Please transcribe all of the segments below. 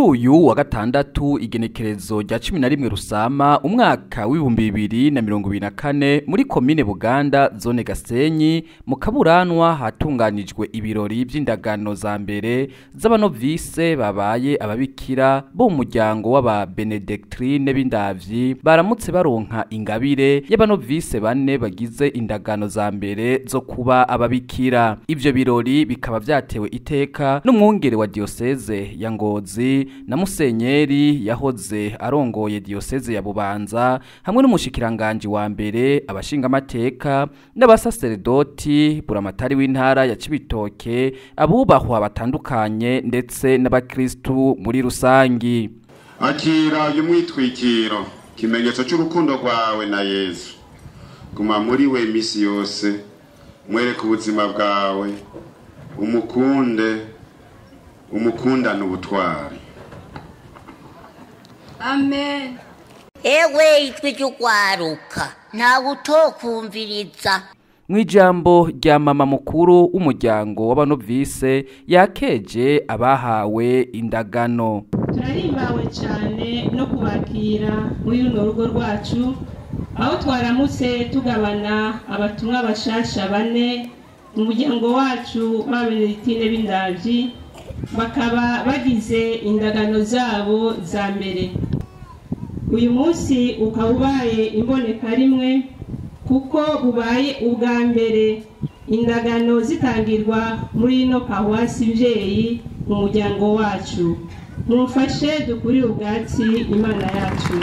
Kuri uyu wa gatandatu, igenekerezo rya 11 Rusama umwaka w'2024, muri komine Buganda, zone Gasenyi, mu Kaburanwa, hatunganijwe ibirori vy'indagano za mbere z'abanovise babaye ababikira bo mu muryango w'aba Benedictine b'Indavyi. Baramutse baronka ingabire y'abanovise bane bagize indagano za mbere zo kuba ababikira. Ivyo birori bikaba vyatewe iteka n'umwungere wa diocese ya Ngozi na musenyeri yahoze arongoye diocese ya Bubanza, hamwe n'umushikiranganji wa mbere, abashingamateka n'abasaseredoti, buramatari w'intara ya Cibitoke, abubahwa batandukanye, ndetse n'abakristu muri rusangi. Akira uyu mwitwikiro, ikimenyetso cy'urukundo rwawe na Yezu. Guma muri we iminsi yose, mwereke ubuzima bwawe, umukunde, umukundane ubutwari. Amen. Ewe, ijwi ry'urwaruka, ntawe utokumviriza. Mw'ijambo rya mama mukuru w'umuryango w'abanovise, yakeje abahawe indagano. Turahimbawe cyane no kubakira muri runo rugo rwacu, aho twaramutse tugabana abatumwa bashasha bane mu muryango wacu w'Abenedictine b'Indavyi, bakaba bagize indagano zabo za mbere. Uyu munsi ukaba ubaye imboneka rimwe, kuko bubaye ubwa mbere indagano zitangirwa muri ino paruwasi mvyeyi mu muryango wacu. Mumfashe dukurire ubwatsi Imana yacu.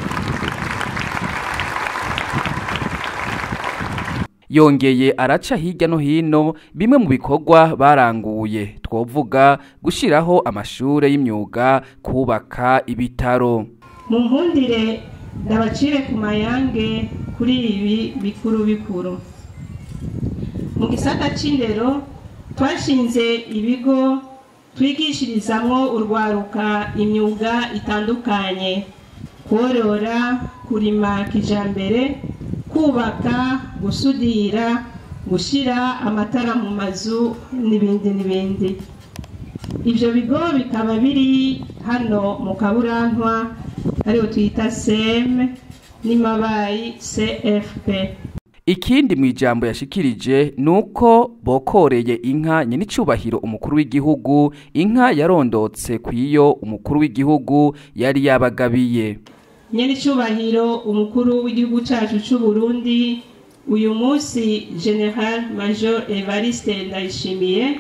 Yongeye araca hirya no hino bimwe mu bikorwa baranguye, twovuga gushiraho amashure y'imyuga, kubaka ibitaro. Mu nkundire ndabacire ku mayange kuri ibi bikuru bikuru. Mu gisata c'indero, twashinze ibigo twigishirizamwo urwaruka imyuga itandukanye: korora, kurima kijambere, kubaka, gusudira, gushira amatara mu mazu n'ibindi n'ibindi. Ivyo bigo bikaba biri hano mu Kaburantwa, ariyo twita SEM, n'Imabayi, CFP. Ikindi mu ijambo yashikirije nuko bokoreye inka nyenicubahiro umukuru w'igihugu, inka yarondotse kwiyo umukuru w'igihugu yari yabagabiye. Nyenicubahiro umukuru w'igihugu cacu c'u Burundi uyu munsi, General Major Evariste Ndayishimiye,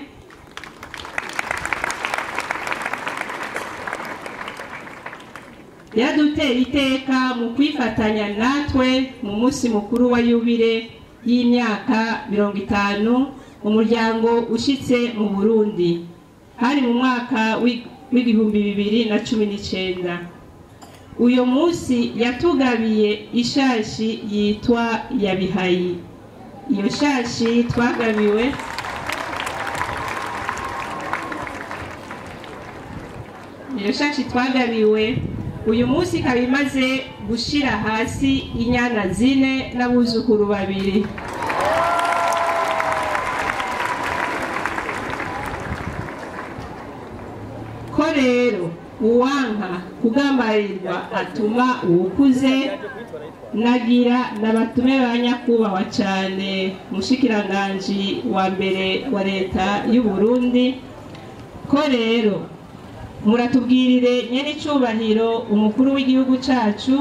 yadutera iteka mu kwifatanya natwe mu munsi mukuru wa yubile y'imyaka 50 umuryango ushitse mu Burundi. Hari mu mwaka w'2019. Uyu munsi yatugabiye ishashi yitwa Yabihayi. Iyo shashi twagabiwe uyu munsi ikaba imaze gushira hasi inyana zine n'abuzukuru babiri. Ko rero uwanka kugambarirwa atuma uwukuze, nagira n'abatume ba nyakubahwa cyane mushikiranganji wa mbere wa leta y'u Burundi, ko rero muratubwirire nyenicubahiro umukuru w'igihugu cacu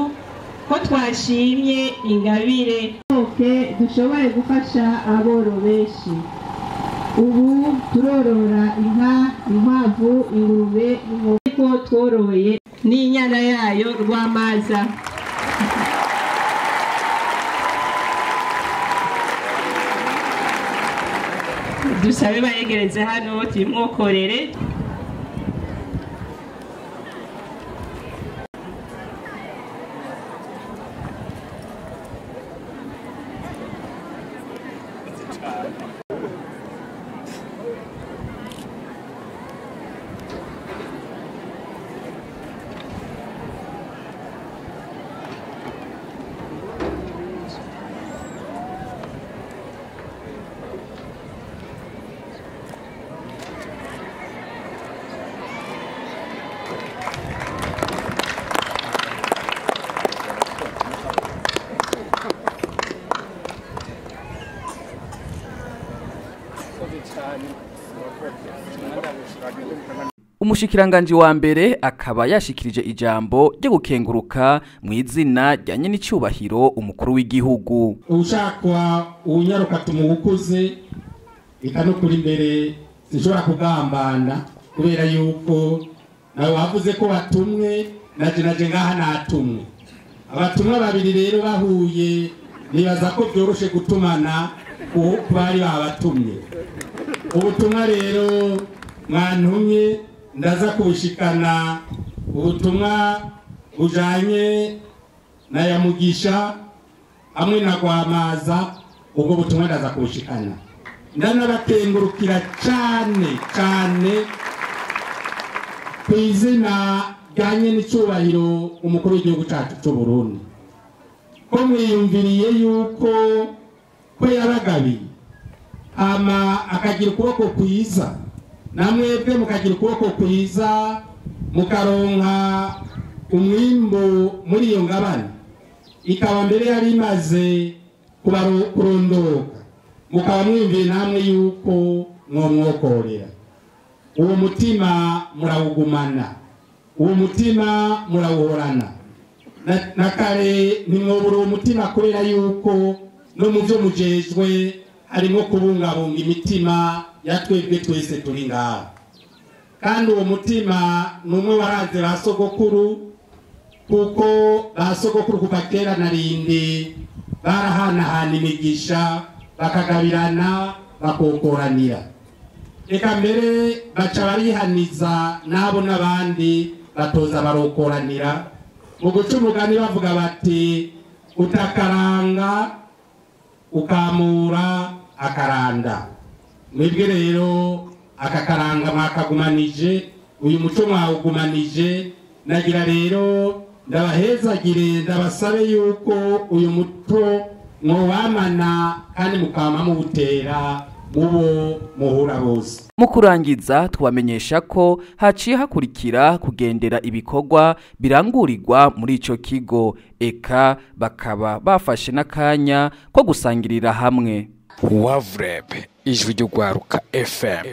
ko twashimye ingabire oke dushobore gufasha aboro benshi. Ubu turorora inka, inkwavu, ingurube, inkoko tworoye n'inyana yayo Rwamaza. Dusabe bayegereze hano tuyimwokorere. Umushikiranganji wa mbere akaba yashikirije ijambo ryo gukenguruka mu izina rya nyenicubahiro umukuru w'igihugu. Ushakwa uwunyaruka tumuwukuze eka no kuri mbere sinshobora kugambana kubera yuko nawe wavuze ko watumwe naje ngaha natumwe. Abatumwa babiri rero bahuye nibaza ko byoroshe gutumana ku bari babatumye. Ubutumwa rero mwantumye ndaza kubushikana, ubutumwa bujanye na Yamugisha hamwe na Gwamaza, ubwo butumwa ndaza kubushikana. Ndanabakengurukira cyane cyane ku izina rya nyenicubahiro umukuru w'igihugu cyacu cy'u Burundi, ko mwiyumviriye yuko ko yabagabiye hama akagira ukuboko kwiza, namwebwe mukagira ukuboko kwiza mukaronka umwimbu muri iyo ngabane, ikaba mbere yari imaze kurondoka, mukaba mwiyumviye namwe yuko mwomwokorera. Uwo mutima murawugumana, uwo mutima murawuhorana. Na kare ntimwobura uwo mutima kubera yuko no mu byo mujejwe harimo kubungabunga imitima ya twebwe twese turi ngaha. Kandi uwo mutima ni umwe waranze ba sogokuru, kuko ba sogokuru kuva kera na rindi barahanahana imigisha, bakagabirana, bakokoranira. Eka mbere baca barihaniza n'abo n'abandi batoza barokoranira. Mu guca umugani bavuga bati utakaranga ukamura akaranda. Mwebwe rero aka karanga mwakagumanije, uyu muco mwawugumanije. Nagira rero ndabahezagire, ndabasabe yuko uyu muco mwowamana kandi mukama muwutera mubo muhura bose. Mu kurangiza tubamenyesha ko haciye hakurikira kugendera ibikorwa birangurirwa muri ico kigo, eka bakaba bafashe n'akanya ko gusangirira hamwe. Wavreb, ijwi ry'ugwaruka FM.